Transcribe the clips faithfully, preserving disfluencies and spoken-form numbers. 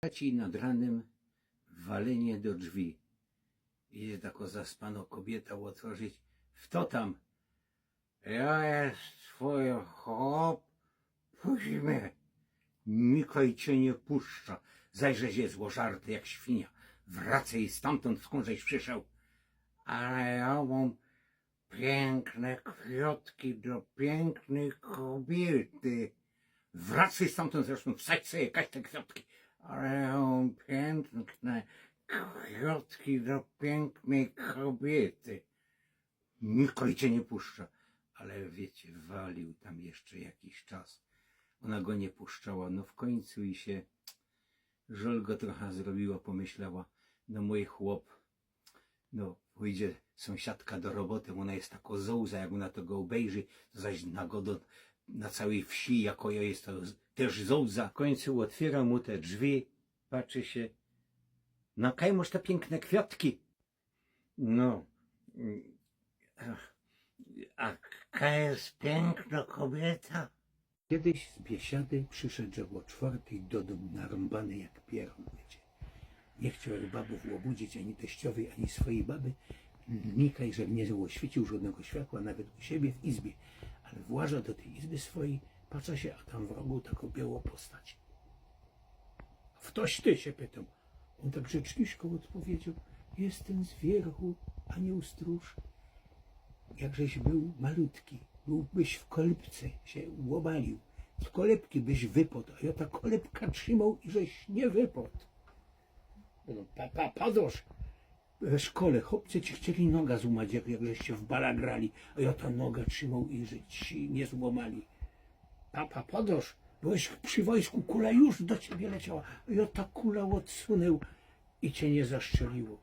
Trzeci nad ranym walenie do drzwi. Idzie tako zaspanŏ kobiyta ôtworzić. „Fto tam?” „Jo je twōj chop, puść mie.” „Nikaj cie niy puszczã. Zaś żeś je ôżarty jak świnia. Wracej stamtōnd, skōnd żeś przyszoł.” „Ale jo mōm piykne kwiŏtki do piyknyj kobiyty.” „Wracej stamtōnd zresztōm, wsadź se jakaś te kwiŏtki.” „Ale jo mōm piykne kwiŏtki do piyknyj kobiyty.” „Nikaj cie niy puszczã.” Ale wiycie, waliōł tam jeszcze jakiś czas. Ôna go niy puszczała. No w kōńcu i sie żŏl go trocha zrobiło, pōmyślała: „No mōj chop, no, pōjdzie sōmsiadka do roboty, ôna je tako zołza, jak ôna tego ôbejrzi, to zaś nagodŏ na cołkij wsi, jako jo je to z-, tyż zołza.” W kōńcu ôtwiyrŏ mu te drzwi, patrzi sie: „No, kaj mŏsz te piykne kwiŏtki?” „No, mm, ach, a kaj je piyknŏ kobiyta?” Kejś z biesiady przyszoł żech ô sztwŏrtyj do dōm, narōmbany jak pierōn, wiycie. Niy chcioł żech babōw ôbudzić, ani teściowyj, ani swojij baby. Nikaj żech niy ôświyciōł żŏdnego światła, nawet u siebie w izbie. Ale włażã do tyj izby swojij, patrzã sie, a tam w rogu tako białŏ postać. „Ftoś ty?” sie pytōm. Ôn tak grzeczniuśko ôdpowiedzioł: „Jestyn z wiyrchu, anioł strōż. Jak żeś bōł malutki, bōłbyś w kolybce sie ôbalił, z kolybki byś wypod, a jo ta kolybka trzymoł i żeś niy wypod.” No, pa, pa, padosz, we szkole chopcy ci chcieli noga złōmać, jak, jak żeście w bala grali, a jo ta noga trzymoł i że ci niy złōmali. „Pa, pa, padosz, byłeś przi wojsku, kula już do ciebie leciała, a jo ta kula ôdsunył i cie niy zastrzeliło.”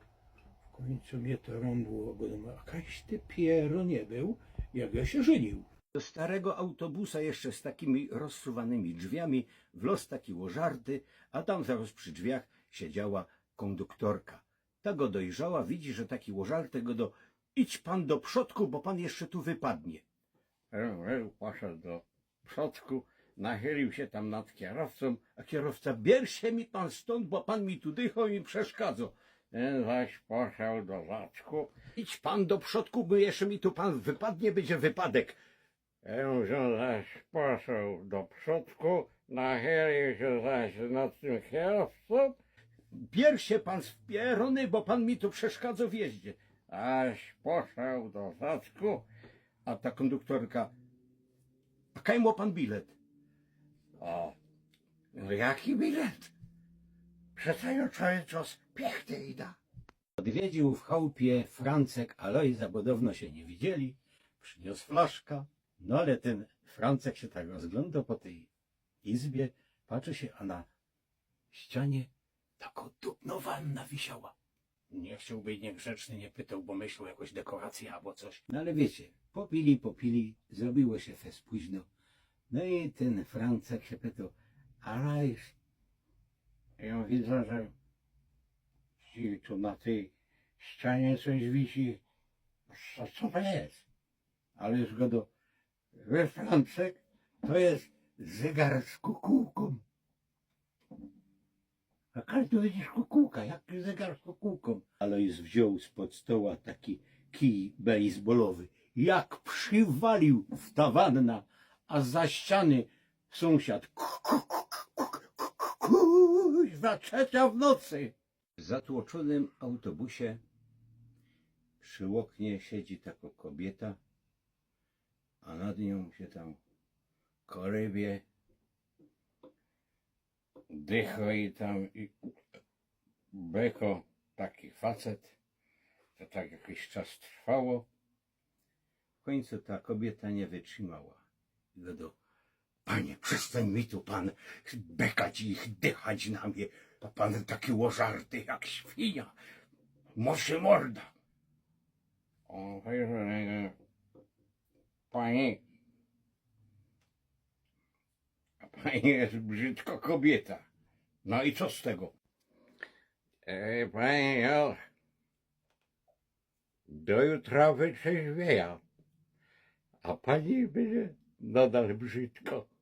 W kōńcu mie to rōmbło, bo dōm, „A kajś ty pierōn niy bōł, jak jo sie żyniōł.” Do starego autobusa jeszcze z takimi rozsuwanymi drzwiami wlŏz taki ôżarty, a tam zarŏz przi drzwiach siedziała kōnduktorka. Ta go dojrzała, widzi, że taki ôżarty, godŏ: „Idź pan do przodku, bo pan jeszcze tu wypadnie”. Ym, ym, poszoł do przodku, nachylił sie tam nad kierowcōm, a kierowca: „Bier sie mi pan stōnd, bo pan mi tu dychoł i mi przeszkadzŏ”. Tyn zaś poszoł do zadku. „Idź pan do przodku, bo jeszcze mi tu pan wypadnie, bydzie wypadek”. Tyn zaś poszoł do przodku, nachylił sie zaś nad tym kierowcōm. „Bier sie pan w pierōny, bo pan mi tu przeszkadzŏ w jeździe”. Zaś poszoł do zadku, a ta kōnduktorka: „A kaj mŏ pan bilet?” „A, no jaki bilet? Przeca jo cały czas piechty idã”. Ôdwiedziōł w chałpie Francek Alojza, bo dŏwno sie niy widzieli. Przyniyŏs flaszka. No ale tyn Francek sie tak rozglōndŏ po tyj izbie, patrzi sie, a na ścianie tako dupno wanna wisiała. Niy chcioł być niygrzeczny, niy pytoł, bo myśloł, jakoś dekoracyjŏ abo coś. No ale wiycie, popili, popili, zrobiło sie fest poźno. No i tyn Francek sie pytoł: „Alojz, jo widzã, że ci tu na tyj ścianie coś wisi. Co, co to je?” Alojz godŏ: „Wiysz, Francek, to je zygar z kukułkōm”. „A kaj tu widzisz kukułka? Jaki zygar z kukułkōm?” Alojz wziōn spod stoła taki kij bejsbolowy. Jak przywaliōł w ta wanna, a za ściany sōmsiad: „Ku-, ku-, ku-, kuźwa, trzecia w nocy”. W zatłoczonym autobusie przi ôknie siedzi tako kobiyta, a nad niōm sie tam kolybie, dycho i tam i bekŏ taki facet. To tak jakiś czas trwało. W kōńcu ta kobiyta niy wytrzimała. I godŏ: „Panie, przestań mi tu pan bekać i dychać na mie, a pan taki ôżarty jak świnia. Mosy morda”. Ôn pojrzał na niego: „Pani, a pani je brzydko kobiyta. No i co z tego?” „E, pani, jo, do jutra wytrzeźwiejã, a pani bydzie nadal brzydko”.